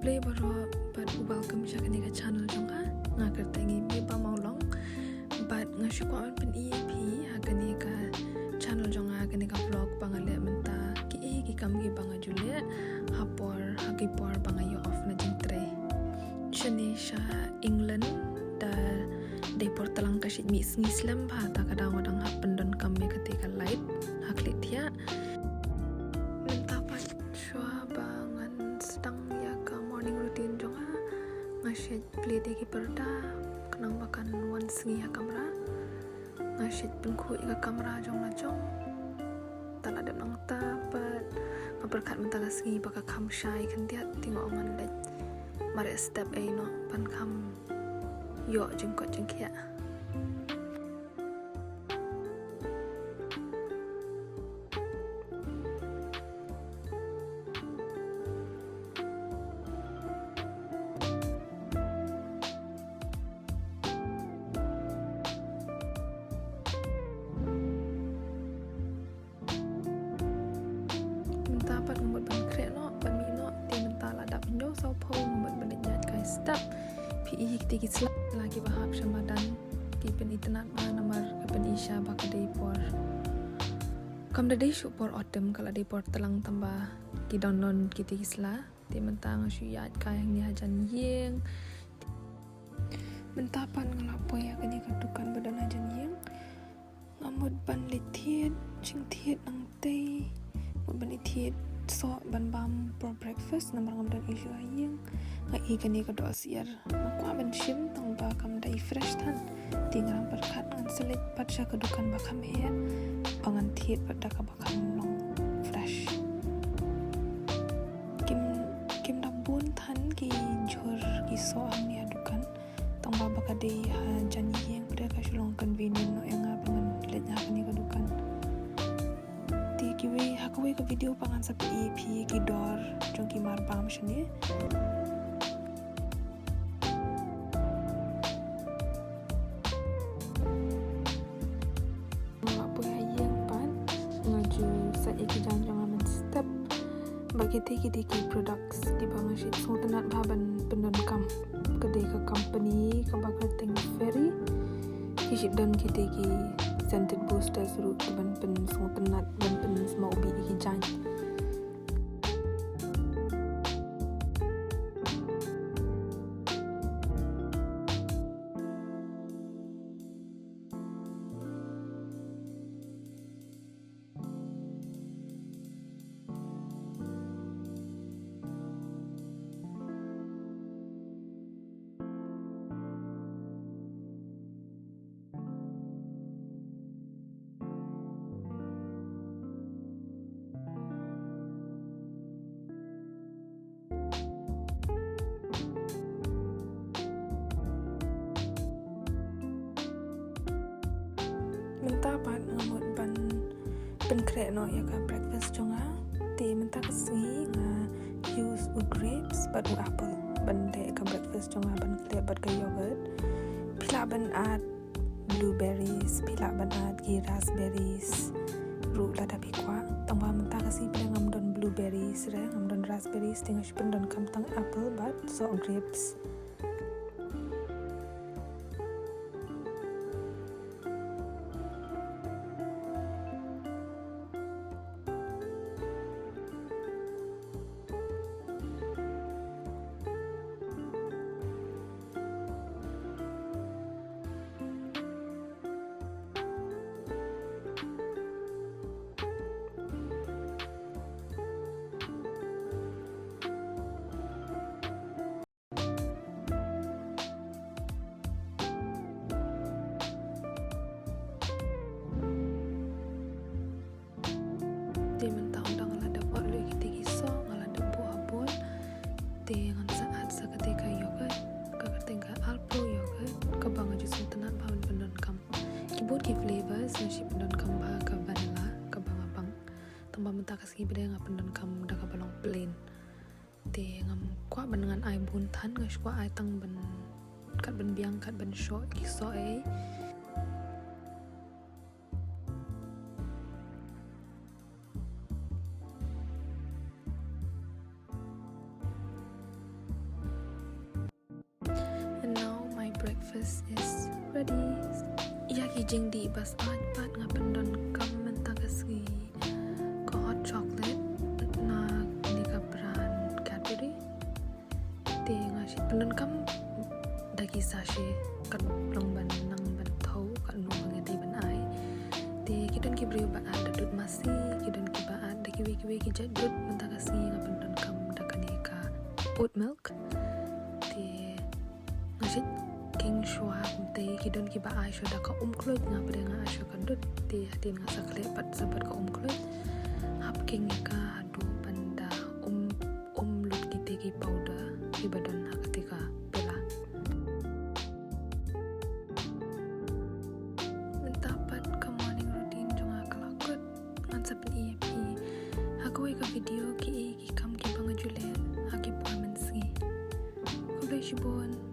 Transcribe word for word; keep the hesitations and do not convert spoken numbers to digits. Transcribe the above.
Khublei baroh bad welcome sha kane ka channel jong nga. Nga kyrteng i Meba Mawlong. Bad nga shu kwah ban pyni ïa phi ha kane ka channel jong nga, kane ka vlog ba nga leh mynta, kiei ki kam kiba nga ju leh ha por, ha ki por ba nga ïoh off na jingtrei. Shane sha England da dei por tlang, ka shait mih sngi slem bha, ta ka daw nga dang hap pyndonkam ïa kata ka light ha khlieh thiah. Mynta pat shuwa ba ngan sdang ïa ka morning routine jong nga, nga shait plie ïa ki parda khnang ba kan wan sngi ha kamra. Nga shait pynkhuid ïa ka kamra jong nga jong. Ta la dep nangta pat nga pyrkhat mynta ka sngi ba ka kham shai khyndiat, te nga ong ngan leit mareh step ei noh ban kham ïoh jingkoit jingkhiah. Mynta pat nga mut ban khreh noh, ban mih noh, te mynta la dap hynñiew saw phew, nga mut ban leit ïaid kai step. Phi i kiti ki sla, la kiba hap sha madan, ki pynitynnad bha namar ka pyni sha ba ka dei por, kam da dei shuh por autumn, ka la dei por tlang tangba ki don don kiti ki sla. Te mynta nga shu ïaid kai hangne hajan ïing. Mynta pat nga la poi ïa kane ka dukan ba don hajan ïing. Nga mut ban leit thied jingthied nangtei, mut ban leit thied soh ban bam for breakfast namar ngam don issue ha ïing. Nga i kane ka dohsyiar, nga kwah ban shim tangba kam dei fresh than. Te nga dang pyrkhat ngan sa leit pat sha ka dukan ba kham heh ba ngan thied pat da kaba kham long fresh. Kim, kim da bun than ki jhur ki soh hangne ha dukan. Tangba ba ka dei hajan ïing, pyrshah ka shu long convenient noh ïa nga ba ngan leit ha kane ka dukan. Te kiwei, ha kawei ka video pat ngan sa pyni ïa phi ki dor jong ki mar bam shane. Nga la poi ha ïing pat, nga ju sait ïa ki jaiñ jong nga mynstep. Bad kite ki dei ki products kiba nga shait sngewtynnat bha ban pyndonkam. Ka dei ka company kaba kyrteng Fairy. Ki shait don kite ki scented boosters ruh kiban pynsngewtynnat ban pynsmawbih ïa ki jaiñ. Mynta pat nga mut ban pynkhreh noh ïa ka breakfast jong nga. Te mynta ka sngi nga use u grapes bad u apple ban leh ïa ka breakfast jong nga ban khleh bad ka yogurt. Phi lah ban add blueberries, phi lah ban add ki raspberries ruh lada phi kwah. Tangba mynta ka sngi pat ngam don blueberries re, ngam don raspberries, te nga shu pyndonkam tang apple bad soh grapes. Te mynta ynda nga la dep ot lut ïa kite ki soh, nga la dep buh ha bowl. Te ngan sa add sa kata ka yogurt, ka kyrteng ka Alpro yogurt, kaba nga ju sngewtynnat bha ban pyndonkam. Ki bun ki flavors, nga shu pyndonkam bha ka vanilla, kaba nga bang. Tangba mynta ka sngi pat nga pyndonkam da kaba long plain. Te ngam kwah ban ngan ai bun than, nga shu kwah ai tang ban kat ban biang, kat ban shoh ki soh ei. Breakfast is ready. Ïa ki jingdih ba sah pat nga pyndonkam mynta ka sngi ka hot chocolate na kane ka brand Cadbury. Te nga shu pyndonkam da ki sachet, kat long ban nang ban thaw katno ba nga dei ban ai. Te ki don ki briew ba ai da dud masi, ki don ki ba ai da kiwei kiwei ki jait dud, mynta ka sngi nga pyndonkam da kane ka oat milk. Te nga shu kheiñ shuwa kumta, ki don ki ba ai shuwa da ka um khluit, nga pat nga ai shuwa ka dud. Te hadien nga sa khleh pat sa bad ka um khluit, hap kheiñ ïa ka haduh ban da um, um lut kita ki powder ki ba don ha kata ka pela. Mynta pat ka morning routine jong nga ka la kut. Ngan sa pyni ïa phi ha kawei ka video kiei ki kam ki ba nga ju leh ha ki por mynsngi. Khublei shibun.